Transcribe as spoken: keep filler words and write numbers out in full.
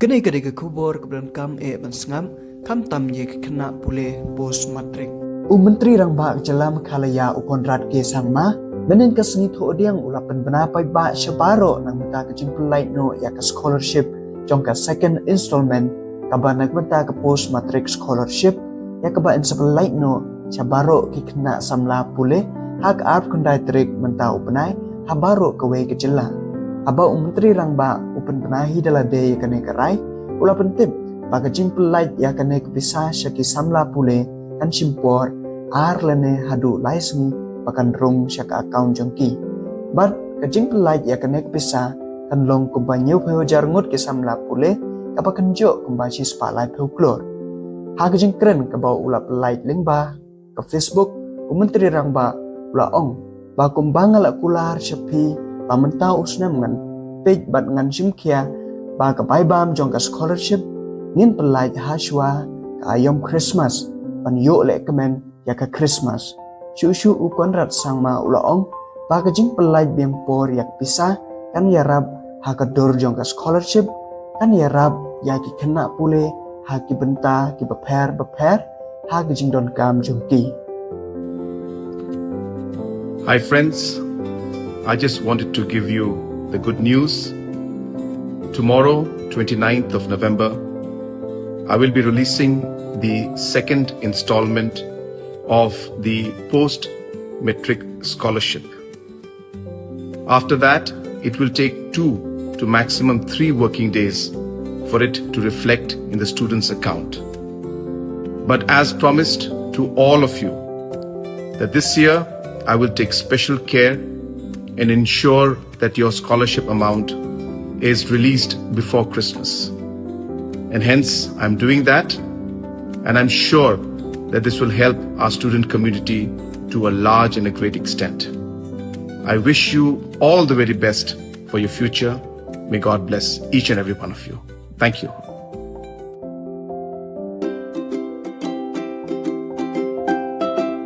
Kane ka dei ka khubor kaba donkam eh ban sngap, khamtam ïa ki khynnah pule post matric. U Myntri Rangbah ka jylla Meghalaya u Conrad K Sangma, mynhynnin ka sngi Thohdieng u la pynbna paidbah sha baroh na ka bynta ka jingpyllait noh ïa ka scholarship jong ka second installment kaba na ka bynta ka post matric scholarship, ïa kaba yn sa pyllait noh sha baroh ki khynnah samla pule ha ka arphew khyndai tarik mynta u bnai ha baroh kawei ka jylla. Haba u Myntri Rangbah u pynbna hi da lade ïa kane ka rai, u la pyntip ba ka jingpyllait ïa kane ka pisa sha ki samla pule kan shim por ar lane haduh lai sngi ba kan rung sha ka account jong ki. Bad ka jingpyllait ïa kane ka pisa kan long kumba hynñiewphew hajar ngut ki samla pule, kaba kynjoh kumba shispah laiphew klur. Ha ka jingkren kaba u la pyllait lyngba ka Facebook, u Myntri Rangbah u la ong ba kumba nga la kular sha phi ba mynta u snem ngan peit bad ngan shim khia ba ka bai bam jong ka scholarship ngin pyllait ha shuwa ka aïom Christmas ban ïoh lehkmen ïa ka Christmas. Shuh shuh u Conrad Sangma u la ong ba ka jingpyllait biang por ïa ka pisa kan ïarap ha ka dur jong ka scholarship, kan ïarap ïa ki khynnah pule ha ki bynta kiba pher ba pher ha ka jingdonkam jong ki. Hi, friends. I just wanted to give you the good news. Tomorrow, twenty-ninth of November, I will be releasing the second installment of the post matric scholarship. After that, it will take two to maximum three working days for it to reflect in the student's account. But as promised to all of you, that this year I will take special care and ensure that your scholarship amount is released before Christmas. And hence, I'm doing that, and I'm sure that this will help our student community to a large and a great extent. I wish you all the very best for your future. May God bless each and every one of you. Thank you.